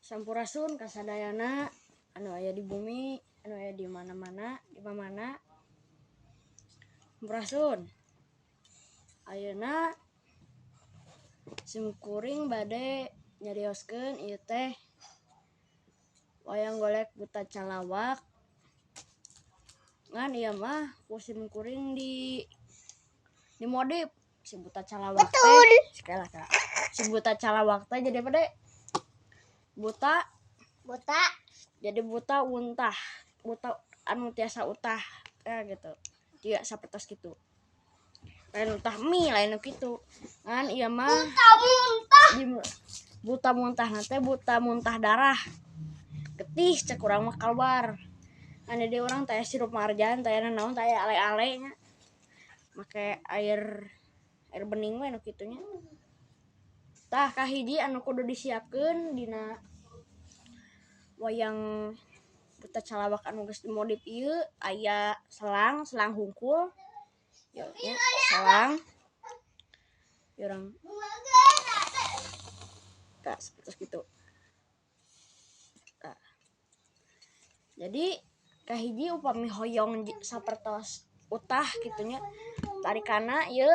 Sampurasun kasadayana anu aya di bumi, anu aya di mana-mana, di mana-mana. Sampurasun. Ayeuna simkuring bade nyarioskeun ieu teh wayang golek Buta Calawak. Ngan ieu mah ku simkuring di dimodif si Buta Calawak teh. Sekali lah. Si Buta Calawak teh jadi apa deh? Buta buta jadi buta untah, buta anu tiasa utah ya gitu, dia sapertos gitu, lain utah mie lain gitu kan. Iya mah buta muntah, buta muntah nanti buta muntah darah getih cek urang mah keluar. Ane dia orang teh sirup marjan teh naon teh ale-ale nya make air air bening we nu kitu nya. Tah kahiji anu kudu disiapkeun dina wayang Buta Calawak anu geus dimodif ieu aya selang, selang hungkul. Ya, nya, selang. Ya urang tah seperti gitu. Tah. Jadi kahiji upami hoyong sapertos utah kitu nya tarikana ieu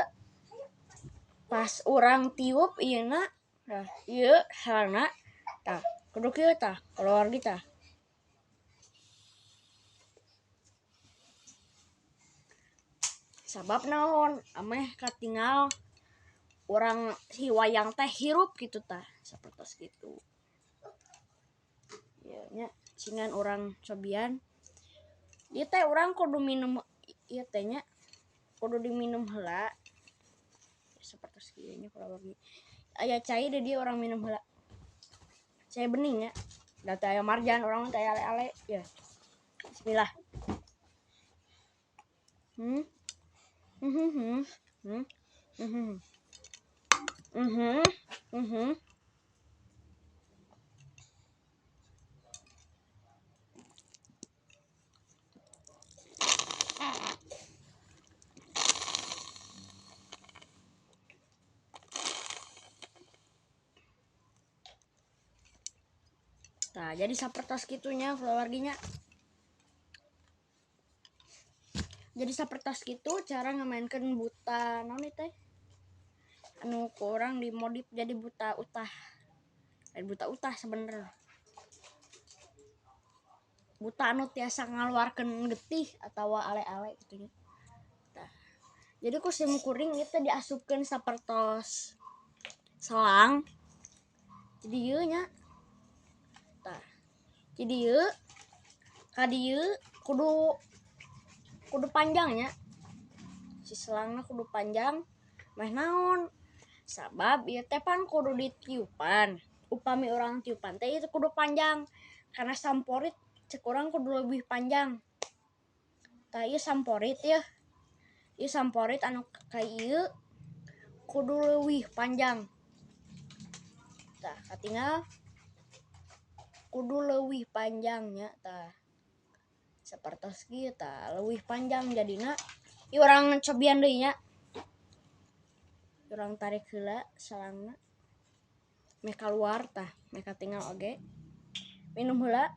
pas urang tiup ieu na, nah ieu selangna tah kudu kieu tah keluar gitu tah. Sabab naon ameh katingal urang si wayang teh hirup gitu tah sapertos gitu. Ya nya cingan urang cobian ieu teh urang kudu minum ieu teh nya kudu diminum heula sapertos kieu nya kalau lagi aya cai di dia orang minum heula cai bening nya da teh aya marjan urang teh ale-ale ya. Bismillah. Nah, jadi sapertos kitunya keluarganya. Jadi sapertos kitu cara ngemainkan buta naon teh anu kurang dimodif jadi buta utah. Lain buta utah sebenernya. Buta anu tiasa ngaluarkeun getih atawa ale-ale gitu nya. Tah. Jadi ku sim kuring itu diasupkeun sapertos selang. Jadi ieu nya. Tah. Jadi ieu ka dieu kudu panjangnya. Si selangna kudu panjang meh naon? Sabab ieu teh pan kudu ditiupan. Upami urang tiupan teh itu kudu panjang karena samporit cek urang kudu lebih panjang. Tah ieu samporit ya. Ieu samporit anu ka ieu kudu leuwih panjang. Tah katingal kudu leuwih panjangnya tah. Sapertos kieu tah leuwih panjang jadina. Ieu urang cobian deui nya. Urang tarik heula selangna. Meh kaluar tah, meh katingal oge. Minum heula.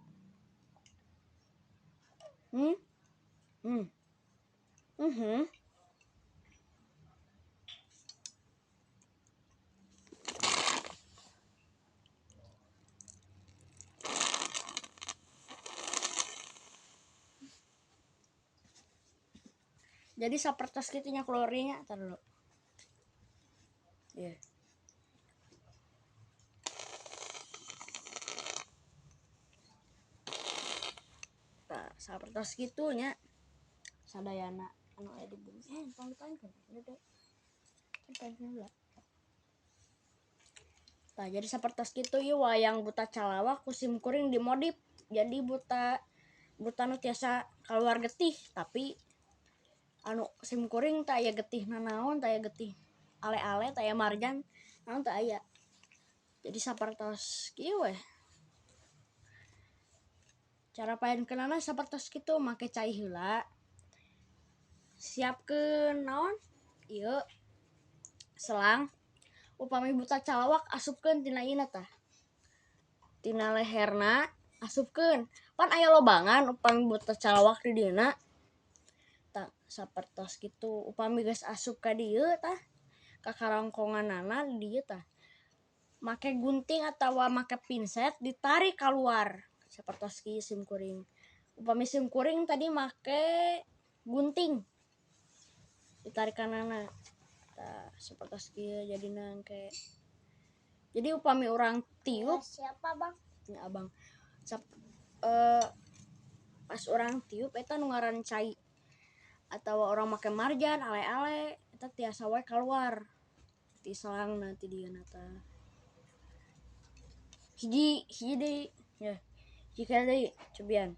Jadi sapertos kitu nya keluarnya, tar dulu. Iya. Tah, sapertos kitu nya sadayana anu aya di bumi. Tong dipaenkeun. Udah deh. Dipaenkeun heula. Tah, jadi sapertos kitu ieu wayang Buta Calawak ku sim kuring dimodif jadi buta buta nu tiasa keluar getih, tapi anu sim kuring teh aya getih nanaon, teh aya getih ale-ale, teh aya marjan, naon teh aya. Jadi sapertos kieu weh. Cara paenkeunana sapertos kitu make cai heula. Siapkeun naon? Ieu selang. Upami Buta Calawak asupkeun tina ieu tah. Tina leherna asupkeun. Pan aya lobangan upami boto calawak di dieuna. Tah, sapertos kitu. Upami geus asup ka dieu tah, ka karongkonganana di dieu tah. Make gunting atawa make pinset ditarik keluar. Sapertos kieu sim kuring. Upami sim kuring tadi make gunting ditarikanana. Tah, sapertos kieu jadina engke. Jadi upami urang tiup Siapa, Bang? Nya abang. Sap, pas urang tiup eta nu ngaran cai atau urang make marjan ale-ale eta tiasa wae keluar ti selangna ti dieuna tah. Hiji hiji deui ya. Hiji kali deui cobian.